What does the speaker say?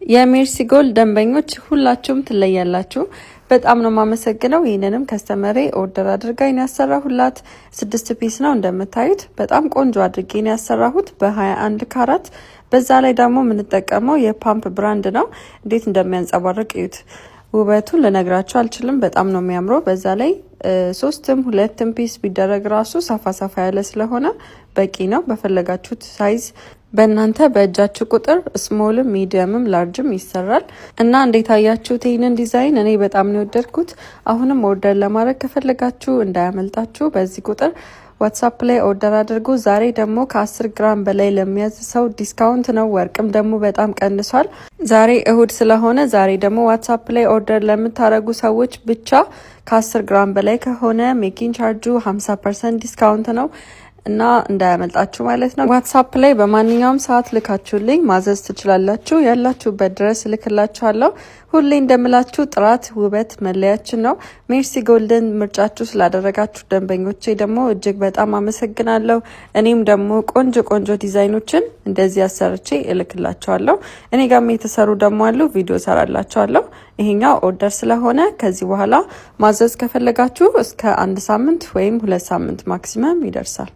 የሜርሲ ጎልድ ደንበኞች ሁላችሁም ትለያላችሁ። በጣም ነው የማመሰግነው። ይህንንም customer ኤ order አድርጋኝ ነው ያሰራሁላት። 6 piece ነው እንደምታዩት። በጣም ቆንጆ አድርጌ ነው ያሰራሁት በ21 ካራት። በዛ ላይ ደግሞ የምንጠቀመው የፓምፕ brand ነው። እንዴት እንደሚያንጸባርቅ እዩት። ውበቱን ልነግራችሁ አልችልም። በጣም ነው የሚያምረው። በዛ ላይ ሶስትም ሁለትም piece ቢደረግ ራሱ ሰፋ ሰፋ ያለ ስለሆነ በቂ ነው። በፈለጋችሁት size በእናንተ በእጃችሁ ቁጥር small ም medium ም large ም ይሰራል። እና እንዴት አያችሁት ይህንን ዲዛይን? እኔ በጣም ነው የወደድኩት። አሁንም order ለማድረግ ከፈለጋችሁ እንዳያመልጣችሁ በዚህ ቁጥር ዋትሳፕ ላይ order አድርጉ። ዛሬ ደግሞ ከ10 ግራም በላይ ለሚያዝ ሰው discount ነው። ወርቅም ደግሞ በጣም ቀንሷል። ዛሬ እሁድ ስለሆነ ዛሬ ደግሞ ዋትሳፕ ላይ order ለምታደርጉ ሰዎች ብቻ ከ10 ግራም በላይ ከሆነ making charge ኡ 50% discount ነው እና እንዳያመልጣችሁ ማለት ነው። ዋትሳፕ ላይ በማንኛውም ሰዓት ልካችሁልኝ ማዘዝ ትችላላችሁ። ያላችሁበት ድረስ እልክላችኋለሁ። ሁሌ እንደምላችሁ ጥራት፣ ውበት መለያችን ነው። ሜርሲ ጎልድን ምርጫችሁ ስላደረጋችሁ ደንበኞቼ ደግሞ እጅግ በጣም አመሰግናለሁ። እኔም ደግሞ ቆንጆ ቆንጆ ዲዛይኖችን እንደዚህ አሰርቼ እልክላችኋለሁ። እኔ ጋርም የተሰሩ ደግሞ አሉ፣ ቪዲዮ ሰራላችኋለሁ። ይሄኛው order ስለሆነ ከዚህ በኋላ ማዘዝ ከፈለጋችሁ እስከ አንድ ሳምንት ወይም 2 ሳምንት maximum ይደርሳል።